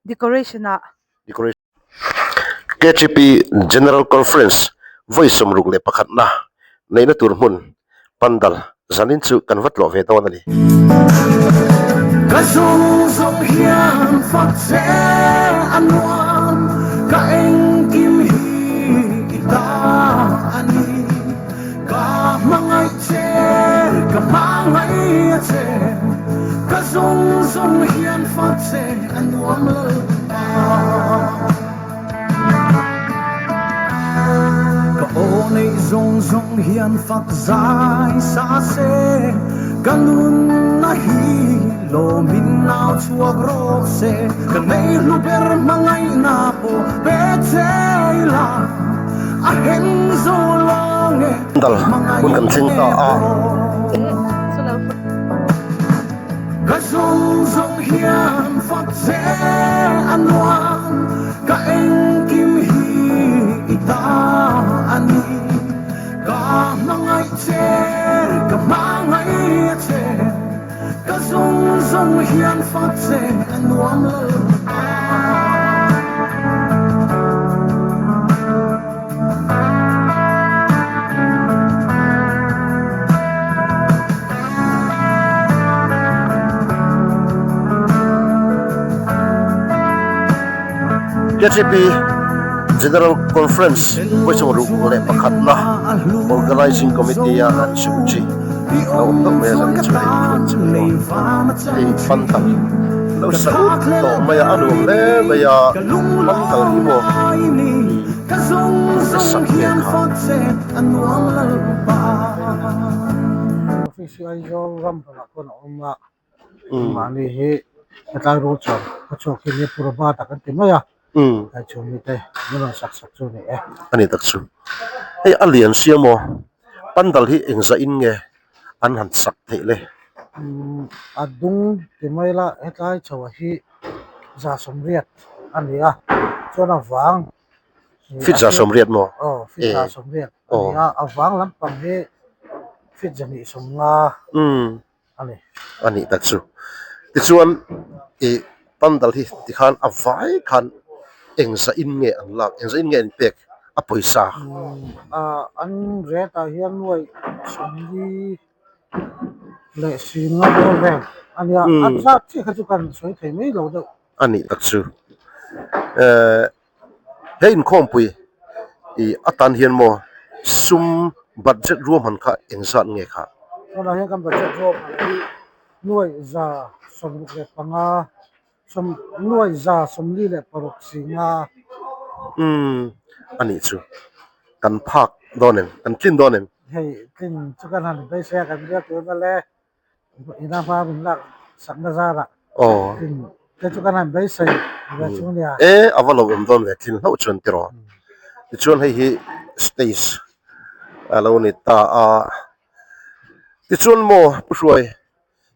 Decoration ah. Decoration. KTP General Conference vawi 61 na neihna tur hmun Pandal zanin chu kan va tlawh ve dawn a ni. Ka zawng zawng hian fak che a nuam, ka engkim hi i ta a ni. Ka hmangaih che, ka hmangaih a che, ka zawng zawng hian fak che a nuam lo ta. Ka aw neih zawng zawng hian fak zai sa se, ka nunna hi lawmin nau chhuak rawh se, ka nei hlu ber hmangaihna pawh pe che ila, a hen zo lawng e, Dal hun kan thleng ta a. Ka zawng zawng hian fak che a nuam, ka engkim hi i ta a ni. Ka hmangaih che, ka hmangaih a che, ka zawng zawng hian fak che a nuam lo a. KTP General Conference vawi leh pakhatna Organizing Committee a an chhung chi lo awm deuh mai a zan chu hei hruai chu ni maw hei pandal lo sa ut tawh mai a a nuam hle mai a pandal hi maw ih sak vel kha. Office hi Aizawl ram hmunah khawn a awm a, mahni hi hetlai rul chuan khaw chhuak hi nia pura bat a kan ti mai a, hei chu mite an rawn sak sak chu a ni e. A ni tak chu. Hei a lian sia maw? Pandal hi engzah in nge an han sak theih le? A dung ti mai la hetlai chho ah hi 180 a ni a, chuan a vang Fit 180 maw? Aw, fit 180 a ni a, a vang lampang hi fit 250 a ni. A nih tak chu. Tichuan ih pandal hi tikhan a vai khan engzah in nge an lak, engzah in nge an pek a pawisa? An rate ah hian nuaih 40 leh 50 bawr vel a nia, a zat chiah kha chu kan sawi thei mai lo deuh. A nih tak chu. Ehh he inkhawmpui ih atan hian maw sum budget ruahman kha engzat nge kha? Tunah hian kan budget ruahman hi nuaih 65 sawm nuaih 46 singa. Umm a nih chu. Kan phak dawn em? Kan tlin dawn em? Hei tlin chu kan han beisei a kan biak tur na le. Ina hma min lak sakna zarah tlin te chu kan han beisei ve chu nia. E a va lo awm dawn ve tlin hlauh chuan tiraw. Tichuan hei hi stage a lo ni ta a. Tichuan maw Pu Hruai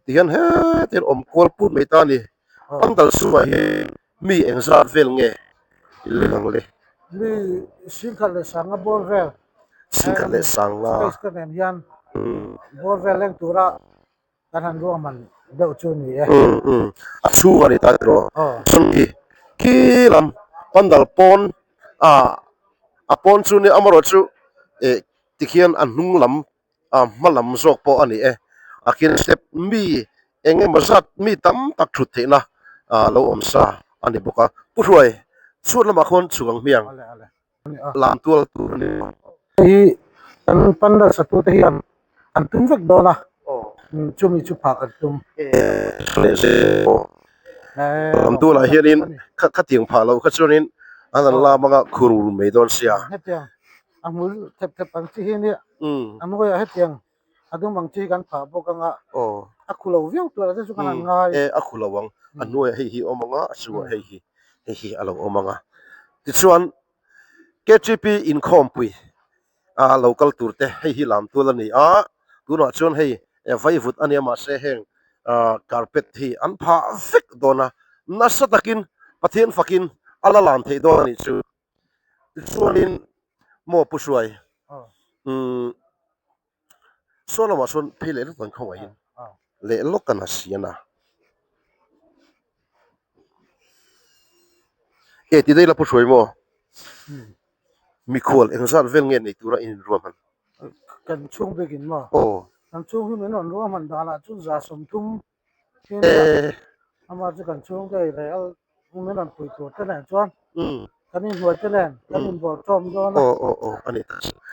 tihian hetiang awm kual put mai ta a ni. Pandal chungah hian mi engzat vel nge i leng ang le? Mi singkhat leh sanga bawr vel. Singkhat leh sanga. Space te nen hian bawr vel leng tura kan han ruahman deuh chu a ni e. A chhung a ni ta tiraw? Chuan khi khi lam pandal pawn a a pawn chu nia amaherawhchu eh tikhian a hnung lam a hma lam zawk pawh a ni e a kil step mi eng emaw zat mi tam tak thut theihna ah lo awm sa a ni bawk a pu hruai chhuat lamah khawn chhuk ang hmiang lam tual tur a ni. Hei kan pandal satu te hian an tum vek dawn a chumi chu phah kan tum. Lam tualah hianin khatiang phah loh kha chuanin an han lam anga khur mai dawn sia. Hetiang a hmul thep thep ang chi hi nia a hnuaiah hetiang a dum ang chi hi kan phah bawk anga a khu lo viau tur a te chu kan han ngai e a khu lo ang a hnuaiah hei hi a awm anga a chungah hei hi hei hi a lo awm anga tichuan K_T_P inkhawmpui a lo kal tur te hei hi lam tual a ni a tunah chuan hei vaivut a nia mahse heng ah carpet hi an phah vek dawn a nasa takin Pathian fakin a la lan theih dawn a nih chu. Tichuanin maw Pu Hruai umm saw lamah sawn phei leh lawk an khawngaihin leh lawk an ha sian a. E ti daih la pu hruai maw? Mikhual engzat vel nge nei tura in inruahman? Kan chhung bikin maw? Aw. Kan chhung hi min rawn ruahman danah chuan 30 hian ama chu kan chhungte ei leh a min rawn pui tur te nen chuan kan inhnuai te nen kan inbawr tawm dawn a. Aw aw aw a ni.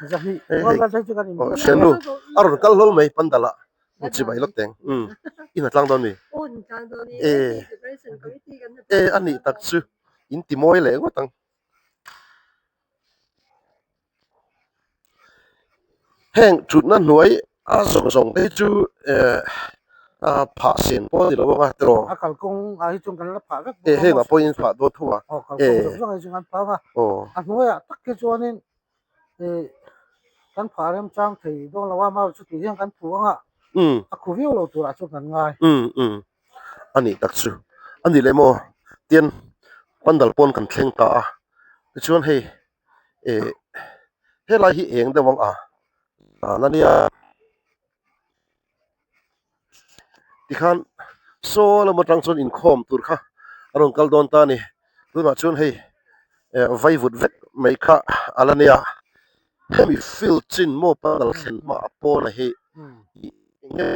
200 rual vel phei chu kan inbawr. Thiannu a rawn kal hlawl mai pandal-ah chibai lawk teng. I hna tlang dawn mi? E e a nih tak chu in ti mawi leh ngawt ang. Heng thutna hnuai a zawng zawng te hi chu eh a phah sen pawh a ni lo ang a tiraw? A kalkawng ah hi chuan kan la phah vek bawk a. Heng ah pawhin phah dawn tho a. Aw kalkawng zawng zawng ah hi chuan kan phah ang a. Aw. A hnuaiah tak hi chuanin eh kan phah remchang thei dawn lo a, amaherawhchu chu tih hian kan phu ang a. A khu viau lo turah chuan kan ngai. Um um. A nih tak chu. A nih leh maw tian pandal pawn kan thleng ta a. Tichuan hei eh helai hi eng deuh ang a dan a nia. Tikhan saw lam atang chuan inkhawm tur kha a rawn kal dawn ta a ni. Tunah chuan hei eh vaivut vek mai kha a la nia. Hemi field chin maw pandal thlen hma a pawn a hi eng nge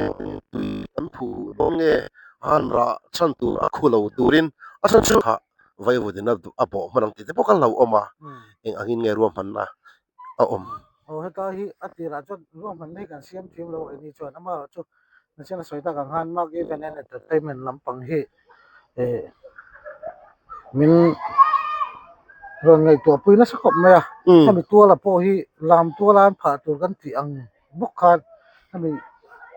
tui kan phuh dawn nge a han rah chhan tur a khu lo turin a chhan chu kha vaivut in a bawh hman ang tih te pawh kha hlauhawm a eng angin nge ruahmanna a awm. Aw heta hi a tirah chuan ruahmanna hi kan siam thiam lo eng ni chuan amaherawhchu Machine a sawi tak ang khan Mark Event and Entertainment lampang hi eh min rawn ngaihtuah pui nasa khawp mai a hemi tuala pawh hi lam tuala an phah tur kan tih ang bawk khan hemi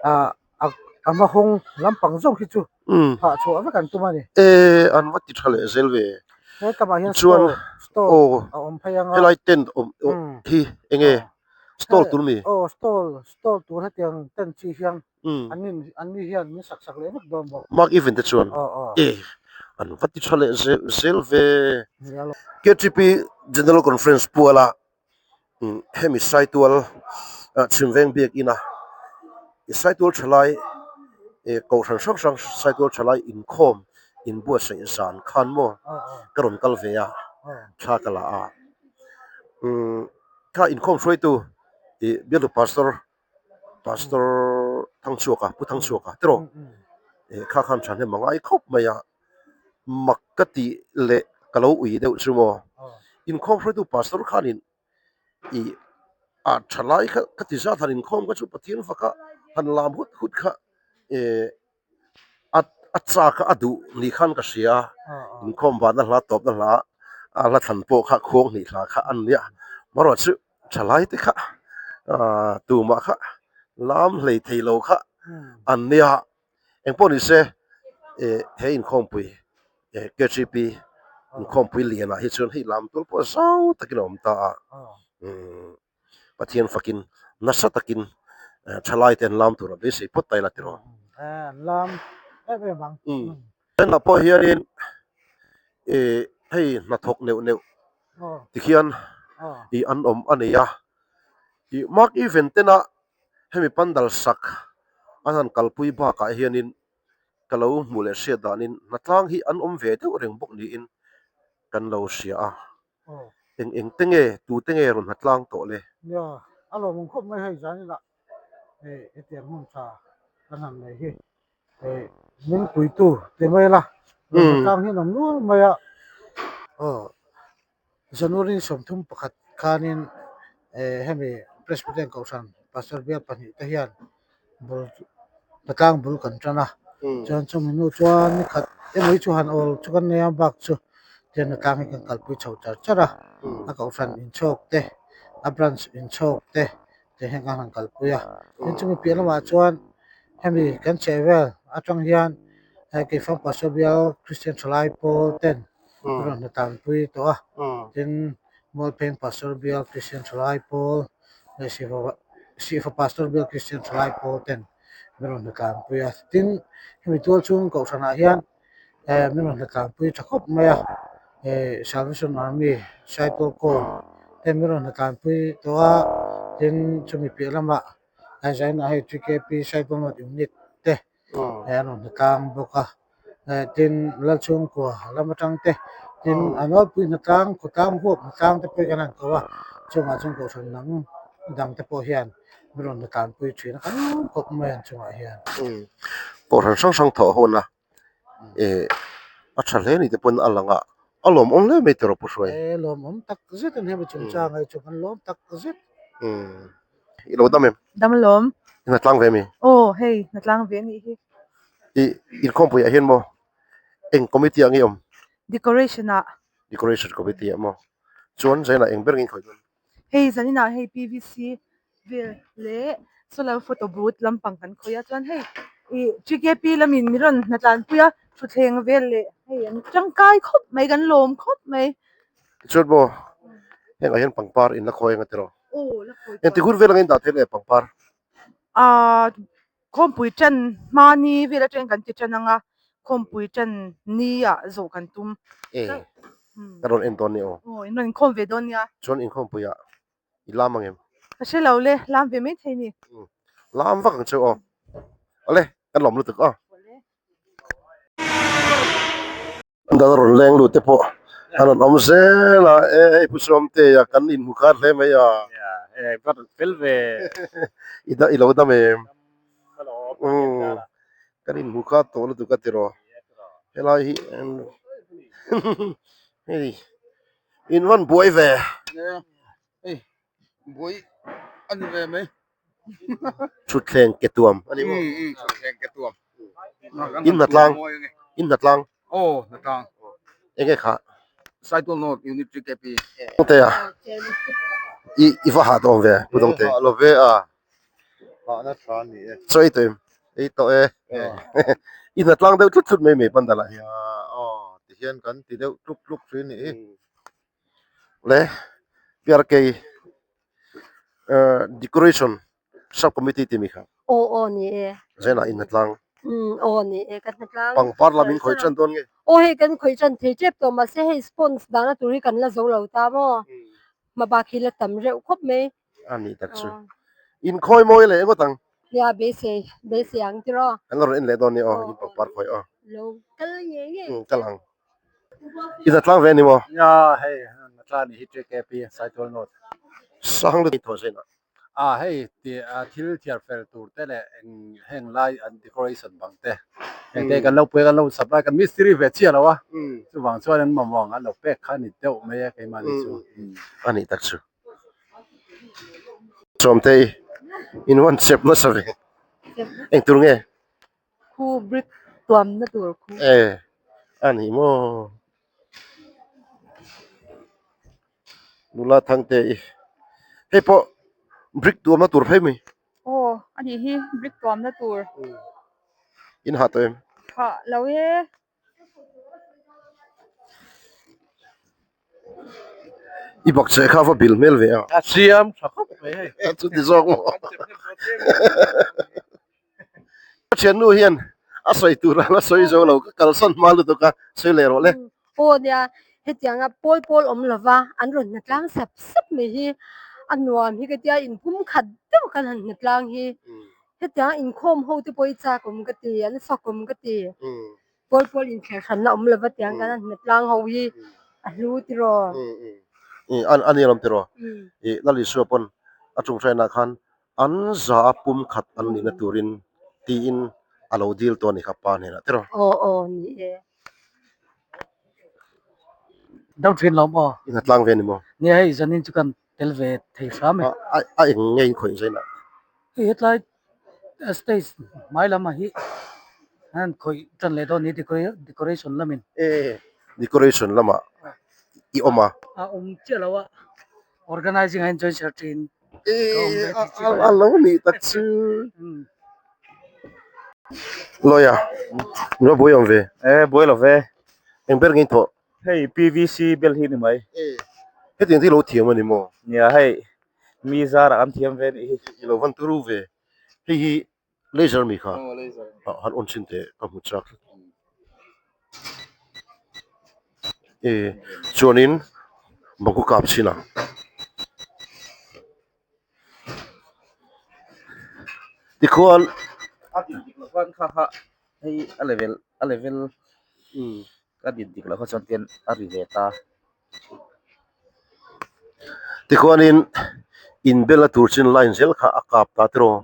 ah a hma hawng lampang zawk hi chu phah chhuah vek an tum a ni. Eh an va ti tha leh zel ve. He tamah hian Chuan store aw a awm phei ang a. Helai tent awm hi eng nge? Stall tur mi? Aw stall stall tur hetiang tent chi hian an in an ni hian min sak sak leh vek dawn bawk. Mark Even te chuan e an va ti tha leh zel zel ve. KTP General Conference puala hemi Saitual Chhimveng Biakina i Saitual thalai Kohhran hrang hrang Saitual thalai inkhawm inbuatsaih zan khan maw ka rawn kal ve a thla ka la a. Kha inkhawm hruaitu ih bialtu pastor pastor Thangchhuaka Pu Thangchhuaka tiraw eh kha khan thahnem a ngai khawp mai a mak ka tih leh ka lo ui deuh chu maw inkhawm hruaitu pastor khanin ih a tha lai kha ka ti zat han inkhawm kha chu Pathian faka han lam hut hut kha eh. A a chak a a duh ni khan ka hria inkhawm vanna hla tawpna hla a hla thlan pawh kha khuang hnih hla kha a nia marawh chu thalai te kha ah tumah kha lam hlei thei lo kha an nia engpawh ni se eh he inkhawmpui eh K_G_P inkhawmpui lianah hi chuan hei lam tur pawh zau takin a awm ta a umm. Pathian fakin nasa takin thalai te an lam tur a beisei phawt ta ila tiraw. An lam em em ang. Tunah pawh hianin ih hei hnathawk neuh neuh tikhian ih an awm a nei a, ih mark event tena hemi pandal sak an han kalpui bakah hianin ka lo hmuh leh hriat danin hnatlang hi an awm ve deuh reng bawk niin kan lo hria a. Eng eng te nge, tu te nge rawn hna tlang tawh le? Nia, a lawmawm khawp mai hei zan inah hei hetiang hmun tha kan han nei hi hei min puitu ti mai la rawn hna tlang hi an awm nual mai a. Aw, January 31 khanin hemi Presbyterian Kohhran Pastor Bial pahnih te hian bul patlang bul kan tan a chuan chumi hnu chuan ni khat emaw hi chu han awl chu kan nei a bak chu tian a tlang hi kan kalpui chho char char a a kohhran inchhawk te a branch inchhawk te te hian kan han kalpui a tin chumi piah lamah chuan hemi kan chheh vel atang hian hei keifang pastor bial Christian thalai pawl ten a rawn hna tanpui tawh a tin Mualpheng pastor bial Christian thalai pawl leh Sihfa Pastor Bial Christian Thalai pawl ten min rawn hnatlanpui a. Tin, hemi tual chhung kohhranah hian eh min rawn hnatlanpui tha khawp mai a. Eh Salvation Army Saitual Corps ten min rawn hnatlanpui tawh a. Tin, chumi piah lamah Zainah hei TKP Saitual North Unit te eh an rawn hnatlang bawk a. Eh tin, Lalchhungkua lam atang te Tin, a nawlpui hnatlang, khawtlang huap hnatlang te pawh hi kan han ko a, chungah chuan kohhran dang dang te pawh hian min rawn hnatlanpui thin a, kan lawm khawp mai an chungah hian. Kohhran hrang hrang thawh hun a, eh a tha hle ni te pawn a lang a, a lawmawm hle mai tiraw Pu Hruai? Eh lawmawm tak zet a ni hemi chungchang hi chu kan lawm tak zet. I lo dam em? Dam lawm. I hnatlang ve mi? Aw hei hnatlang ve a nih hi. I inkhawmpui ah hian maw eng committee ah nge awm? Decoration ah. Decoration committee ah maw? Chuan zainah eng ber nge in khawih dawn? Hei zaninah hei PVC vel leh solar photo booth lampang kan khawih a chuan hei ih TKP lamin min rawn hnatlanpui a thutthleng vel leh hei an tangkai khawp mai kan lawm khawp mai. Tichuan maw hengah hian pangpar in la khawi ang a tiraw? Aw la khawi Engti hun vel angin dah theih leh pangpar? Ahh khawmpui tan hmani vel atangin kan ti tan ang a khawmpui tan ni ah zawh kan tum. E ka rawn en dawn nia aw. Aw in rawn inkhawm ve dawn nia. Chuan inkhawmpui ah I lam ang em? Ka hre lo le, lam ve mai thei ni. Lam vak ang cheu aw. Awle, kan lawm lutuk aw. Dal rawn leng lut te pawh an rawn awm zel a, e hei Pu Sawmtea kan inhmu khat hle mai a. E va rawn fel ve. I da i lo dam em? Kan inhmu khat tawh lutuk a tiraw. Helai hi hei In van buai ve. Hei buai a ni ve mai. Thutthleng ke tuam a ni maw? Thutthleng ke tuam. In hnatlang. In hnatlang. Aw hnatlang. Enge kha? Saitual North Unit 3 KP. Dawngtea i i va hah tawh ve Pu Dawngte. Hah lo ve a. Hahna tha a ni e. Chaw ei tawh em? Ei tawh e. I hnatlang deuh tlut tlut mai mai pandal ah hian. Aw tihian kan ti deuh tluk tluk thin a ni hi. Le PRK decoration sub committee tih mi kha. Aw aw ni e. Zenah in hnatlang. Umm aw ni e ka hnatlang. Pangpar lam in khawih tan dawn nge? Aw hei kan khawih tan thei tep tawh mahse hei sponge dahna tur hi kan la zo lo ta maw. Hmabak hi la tam reuh khawp mai. A nih tak chu. Inkhawi mawi leh ngawt ang. Nia beisei beisei ang tiraw. Kan la rawn en leh dawn nia aw in pangpar khawi aw. Lo kal ngei ngei. Umm kal ang. I hnatlang ve a ni maw? Nia hei hnatlang nih hi TKP Saitual North. Sang lutuk thaw zen ah. A hei ti thil thiar fel tur te leh eng heng lai an decoration bang te heng te kan lo pui a kan lo supply kan mistiri ve chiah lo a chuvang chuan an mamawh ang an lo pek kha a ni deuh mai a keimahni chu. A nih tak chu. Sawmtei in van chep nasa ve eng tur nge? Khu brick tuamna tur khu. E a ni maw? Nula Thangte i hei pawh brick tuamna tur phei mai. Aw a nih hi brick tuamna tur. In hah tawh em? Hah lo e. I bak che kha va bil hmel ve a. A siam tha khawp mai hei. Chuti zawk maw. Ka thiannu hian a sawi tur a la sawi zo lo ka kalsan hma lutuk a sawi leh rawh le. Aw nia hetianga pawl pawl awm lova an rawn hnatlang sap sap mai hi a nuam hi ka tia inpum khat deuh khan han hnatlang hi hetianga inkhawm ho te pawh hi chak awm ka ti an fak awm ka ti pawl pawl inthler hranna awm lova tiang kan han hnatlang ho hi a hlu tiraw. A ni alawm tiraw ih Lalisua pawn a ṭawngṭainah khan An za a pum khat an nihna turin tiin a lo dil tawh a ni kha pa hnenah tiraw. Aw aw ni e. Dam thin lo maw? I hnatlang ve a ni maw? Nia hei zanin chu kan tel ve thei hram e. A eng nge in khawih zainah? Hei hetlai stage hmai lamah hi an khawih tan leh dawn a ni decoration lamin. E decoration lamah i awm a? A awm chiah lo a. Organizing a enjoy ser thin. A lo nih tak chu. Lawia, nula buai awm ve. E, buai lo ve. Eng ber nge in thawh? Hei PVC bel hi ni mai. E, hetiang te hi lo thiam a ni maw? Nia hei, mi zarah an thiam ve nih hi. I lo van turu ve. Hei hi Laser mi kha han on chin teh ka hmu chak e chuanin bangku kap chin ang tikhuan a tin dik loh khan kha kha hei a level a level. Ka din dik loh kha chuan tian a ri ve ta. Tikhuanin inbel a tur chin line zel kha a kap ta tiraw.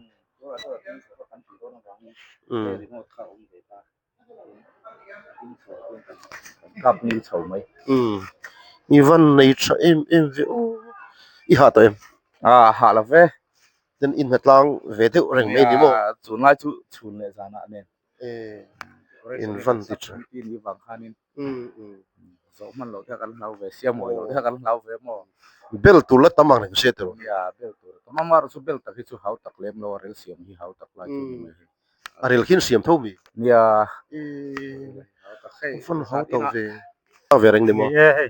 Kap ngil chho mai. I van nei tha em em ve aw. I hah tawh em? A hah lo ve. Tin i hnatlang ve deuh reng mai ni maw? Tunlai chu chhun leh zanah nen. In van ti tha. Ni vang khanin zawh hman loh te kan hlau ve sia mawi loh te kan hlau ve maw. Bel tur la tam ang reng se tiraw? Nia bel tur a tam a, amaherawhchu chu bel tak hi chu hau tak lem lo a rel siam hi hau tak lai chu ni mai hi. A rel khian siam tho mi? Nia. Van hau tak ve. Ve reng ni maw? Ni e hei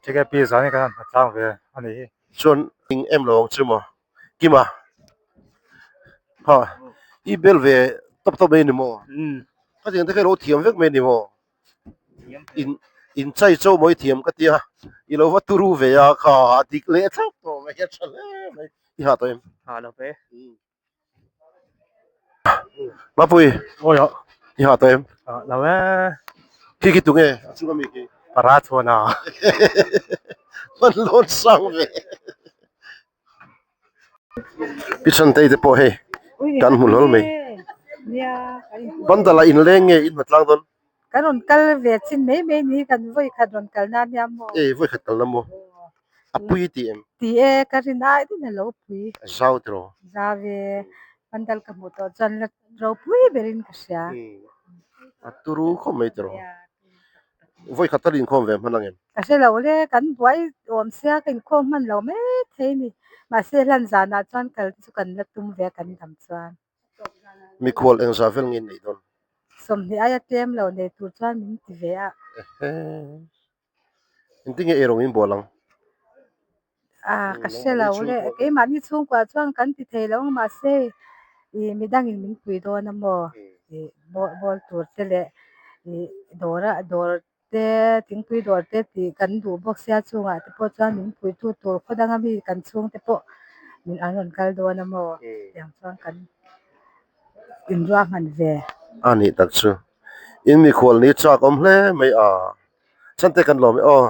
TKP zan hi kan han hmatlang ve a ni hi. Chuan eng em lo ang chu maw? Kima ha i bel ve tawp tawp mai ni maw ka tiang te kha i lo thiam vek mai ni maw in in chai cho maw i thiam ka tia i lo va turu ve a kha a dik leh thlap tawh mai a tha hle mai i ha tawh em ha lo ve Mapui i ha tawh em lo e khi khi tunge a chunga mi khi para chhuan a hman lawn sang ve Pi Chhantei te pawh hei kan hmu hlawl mai. Bandala inleng nge in hmatlang dawn? Kan rawn kal ve chin mai mai ni kan vawi khat rawn kal na nia maw? E vawi khat kal na maw? A pui ti em? Ti e ka rin ai din a lo pui. Zau tiraw? Zau e, Bandal ka hmuh tawh chuan la ropui berin ka hria. A turu khawp mai tiraw? Vawi khat tal inkhawm ve hman ang em? Ka hre lo le, kan buai awm sia ka inkhawm hman lo mai thei ni. Mahse hlan zanah chuan kal te chu kan la tum ve a kan dam chuan. Mikhual engzah vel nge in neih dawn? 20 aia tlem lo nei tur chuan min ti ve a. Ehe. Engtin nge eirawng in bual ang? Ah ka hre lo le, keimahni chhungkuah chuan kan ti thei lo ang mahse ih midangin min pui dawn a maw ih bawl tur te leh ih dawr a dawr te thingpui dawr te tih kan duh bawk sia chungah te pawh chuan min puitu tur khaw danga mi kan chhung te pawh min an rawn kal dawn a maw tiang chuan kan inruahman ve. A nih tak chu in mikhual ni chak awm hle mai a, chhan te kan lawm e aw.